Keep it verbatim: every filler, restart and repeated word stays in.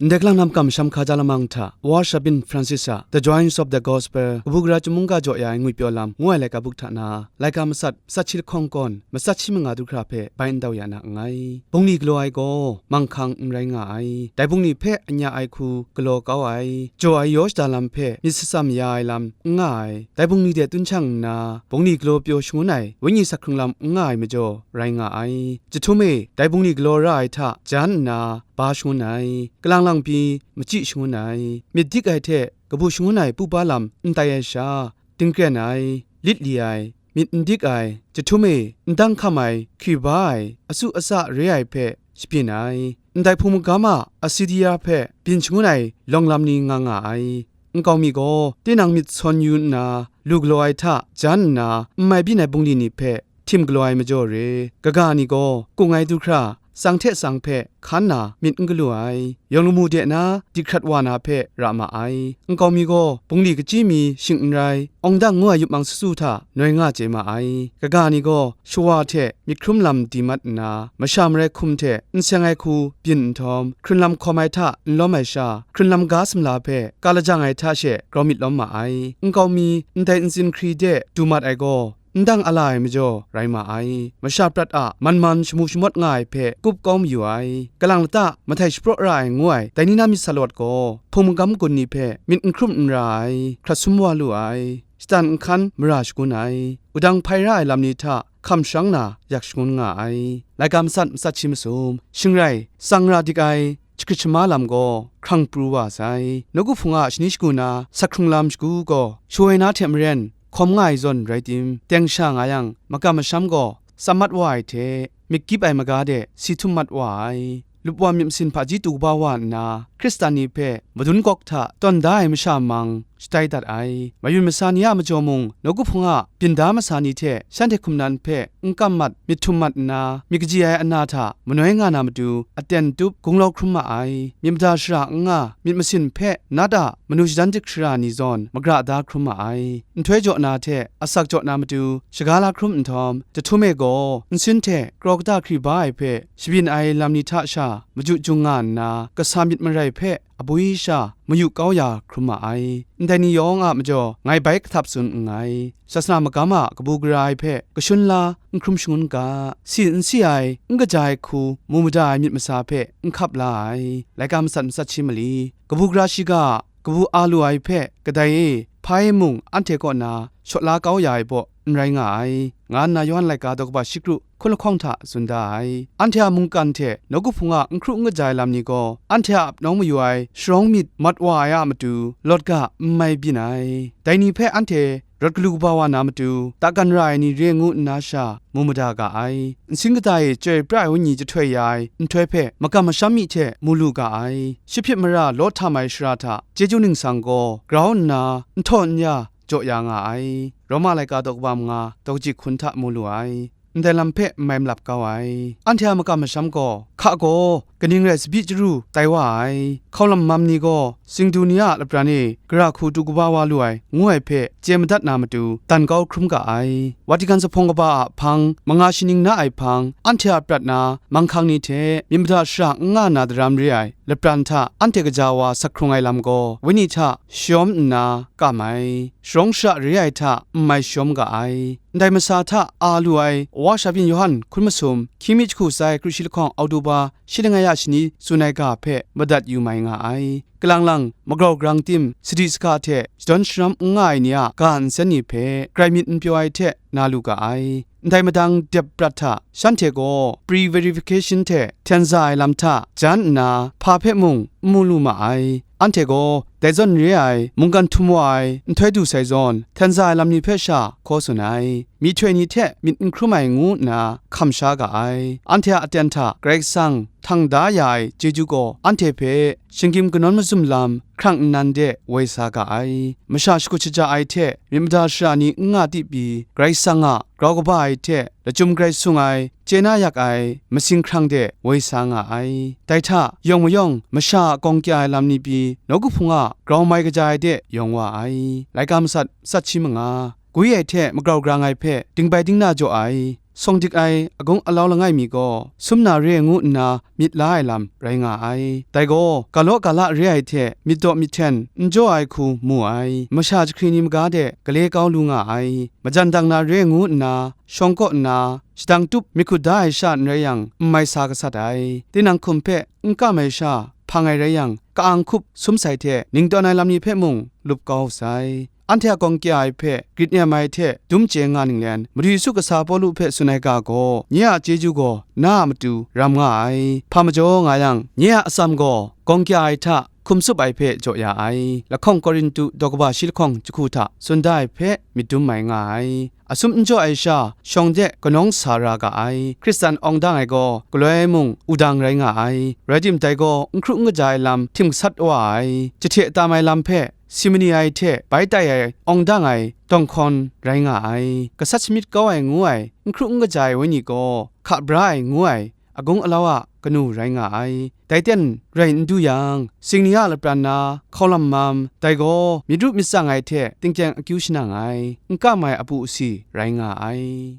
Ndai kalang na makam masham hkaja lamang hta, Wa Shabin Francis a The Joys of the Gospel, kabu gara chyum mungga jaw ya ai ngwipyaw lam ngu ai laika buk hta na, laika matsat, matsat shi lahkawng kawn, matsat shi manga du hkra hpe bai n dau ya na nngai. Bungli galaw ai gaw manghkang n rai nga ai. Dai bungli hpe anya ai hku galaw kau ai, jaw ai yaw shada lam hpe myit shatsam ya ai lam n nga ai. Dai bungli de tun shang nna, bungli galaw pyaw shangun ai wenyi sak hkrung lam n nga ai majaw rai nga ai. Jahtum e, dai bungli galaw ra ai hta jan nna ba shangun ai, kalang lang pyi machyi shangun ai, myit dik ai hte kabu shangun ai pupa lam n tai ai sha, dingkren ai, lit li ai, myit n dik ai, jahtum e, n dang hkam ai, hkri ba ai, asu asa re ai hpe shabyin ai. Ndai hpung magam a asidi ya hpe byin shangun ai lawng lam ni nga nga ai. Nkau mi gaw tinang myit sawn yu nna, lu galaw ai hta jan nna, n mai byin ai bungli ni hpe htim galaw ai majaw re. Kaga ni gaw kung ai du hkra, tsang hte tsang hpe hkan na myit n galu ai. Yawng lamu de na dik hkrat wa na hpe ra ma ai. Nkau mi gaw bungli kachyi mi shing n rai, awng dang ngu ai yup mang su su hta noi nga chye ma ai. Kaga ni gaw shawa hte myit hkrum lam di mat nna, masha marai hkum hte n seng ai hku byin nhtawm, hkrunlam hkawm ai hta n lawm ai sha, hkrunlam ga sumla hpe ka lajang ai hta she grau myit lawm ma ai. Nkau mi ndai ntsin hkri de du mat ai gaw, n dang a la ai majaw rai ma ai. Masha prat a man man shamu shamawt nga ai hpe kup kau mayu ai. Kalang lata mahtai shapraw ra ai ngu ai dai ni na myit sa lawt gaw, hpung magam gun ni hpe myit n hkrum n ra ai, hkrat sum wa lu ai, shatan nhkan mara shagun ai, wudang hpai ra ai lam ni hta hkam sharang na yak shangun nga ai. Laika matsat, matsat shi masum, shing rai, tsang ra dik ai, shagrit shama lam gaw hkrang pru wa sai. Nawku hpung a shani shagu na sak hkrung lam shagu gaw shawoi na hte maren hkawm nga ai zawn rai tim, teng sha nga yang, makam masham gaw tsam mat wa ai hte, myit gyip ai maga de si htum mat wa ai. Lupwan myit masin hpaji tu kaba wa nna, Hkristan ni hpe madun gawk hta tawn da ai masha mang shatai dat ai. Mayun masa ni a majaw mung, nawku hpung a byin da masa ni hte shanhte hkum nan hpe n kam mat, myit htum mat nna, myit kaji ai ana hta manoi nga na matu, aten tup gunglau hkrum ma ai. Myit mada shara n nga, myit masin hpe nat a manu shadan dik shara ni zawn magra da hkrum ma ai. Nhtoi jaw na hte asak jaw na matu shaga la hkrum nhtawm, jahtum e gaw nsin hte kraw kata hkri ba ai hpe shabyin ai lam ni hta sha maju jung nga nna, kasa myit marai hpe abwi sha mayu kau ya hkrum ma ai. Ndai ni yawng a majaw ngai bai kahtap tsun nngai. Sasana magam a kabu gara ai hpe kashun la n hkrum shangun ga, si n si ai, n kaja ai hku mu mada ai myit masa hpe n hkap la ai. Laika matsat, matsat shi mali, kabu gara shiga a kabu a lu ai hpe kadai e hpa e mung anhte kaw na shawt la kau ya ai baw n rai nga ai, nga nna Yawhan laika daw kaba shi kru hkun lahkawng hta tsun da ai. Anhte a mungkan hte nawku hpung a n hkru n kaja ai lam ni gaw, anhte a ap nawng mayu ai sharawng myit mat wa ai a matu, lawt ga n mai byin ai. Dai ni hpe anhte rawt galu kaba wa na matu, takan ra ai ni re ngu nna sha mu mada ga ai. Nsin kata e chyoi pra ai wenyi jahtoi ya ai nhtoi hpe makam masham mi hte mu lu ga ai. Shi hpyit mara law htam ai shara hta chyeju ningsang gaw grau nna n htaw n ya jaw ya nga ai. Roma laika daw kaba manga daw kaji hkun hta mu lu ai. Ndai lam hpe n mai malap kau ai. Anhte a makam masham gaw, hka gaw, kaning rai tsabyi chyaru tai wa ai, hkaulam mam ni gaw, singdu ni a lapran e gara hku du kaba wa lu ai, ngu ai hpe chye madat na matu, dan kau hkrum ga ai. Vatican zuphpawng kaba a hpang manga shaning na ai hpang, anhte a prat na manghkang ni hte myit mada shara n nga na daram re ai lapran hta anhte kaja wa sak hkrung ai lam gaw, wenyi hta shayawm nna kam ai, sharawng shara re ai hta n mai shayawm ga ai. Ndai masa hta a lu ai Wa Shabyin Yawhan hkun masum, hkying mi jahku sai kru shi lahkawng Oktoba shi langai a shani tsun ai ga hpe madat yu mai nga ai. Kalang lang, magrau grang tim, sadi saka hte shadawn sharam n nga ai ni a ga nsen ni hpe, grai myit n pyaw ai hte na lu ga ai. Ndai madang dep prat hta shanhte gaw pre-verification hte hten za ai lam hta jan nna, hpa hpe mung n mu lu ma ai. Anhte gaw dai zawn re ai mungkan htum wa ai nhtoi du sai zawn, hten za ai lam ni hpe sha hkaw tsun ai, myihtoi ni hte myit n hkrum ai ngu nna hkam sha ga ai. Anhte a aten hta Karai Kasang htang da ya ai chyeju gaw anhte hpe shinggyim kanawn mazum lam hkrang nnan de woi sa ga ai. Masha shakut shaja ai hte myit mada shara ni n nga di pyi, Karai Kasang a grau kaba ai hte lachyum grai sung ai, chye na yak ai masing hkrang de woi sa nga ai. Dai hta, yawng mayawng masha a gawng kya ai lam ni pyi, nawku hpung a grau mai kaja ai de yawng wa ai. Laika matsat, matsat shi manga, gwi ai hte magrau grang ai hpe dingbai dingna jaw ai, shawng dik ai agung alau langai mi gaw, sum na re ngu nna myit la ai lam rai nga ai. Dai gaw, galaw gala re ai hte myit daw myit hten n jaw ai hku mu ai. Masha jahkring ni maga de gale kau lu nga ai. Majan dang na re ngu nna, shawng kaw nna, shadang tup myit hkut da ai sha n rai yang, n mai sa gasat ai. Tinang hkum hpe n kam ai sha, hpang ai rai yang, ka-ang hkup sum sai hte ning tawn ai lam ni hpe mung lup kau sai. Anhte a gawng kya ai hpe grit nem ai hte dum chye nga ninglen, Madu Yesu kasa Pawlu hpe tsun ai ga gaw, nye a chyeju gaw na a matu ram nga ai. Hpa majaw nga yang, nye a atsam gaw gawng kya ai hta hkum tsup ai hpe jaw ya ai. Lahkawng Korintu daw kaba shi lahkawng jahku hta tsun da ai hpe myit dum mai nga ai. Asum n jaw ai sha, shawng de kanawng sa ra ga ai. Hkristan awng dang ai gaw, galoi mung wudang rai nga ai. Rai tim, dai gaw n hkru n kaja ai lam htim gasat wa ai. Jahte tam ai lam hpe si mani ai hte bai tai ai awng dang ai dawng hkawn rai nga ai. Gasat shamyit kau ai ngu ai n hkru n kaja ai wenyi gaw, hka bra ai ngu ai agung alau a kanu rai nga ai. Dai ten rai n du yang, sing ni a lapran na hkau lam mam, dai gaw myit ru myit tsang ai hte tingkyeng akyu shanang ai, n kam ai apu asi rai nga ai.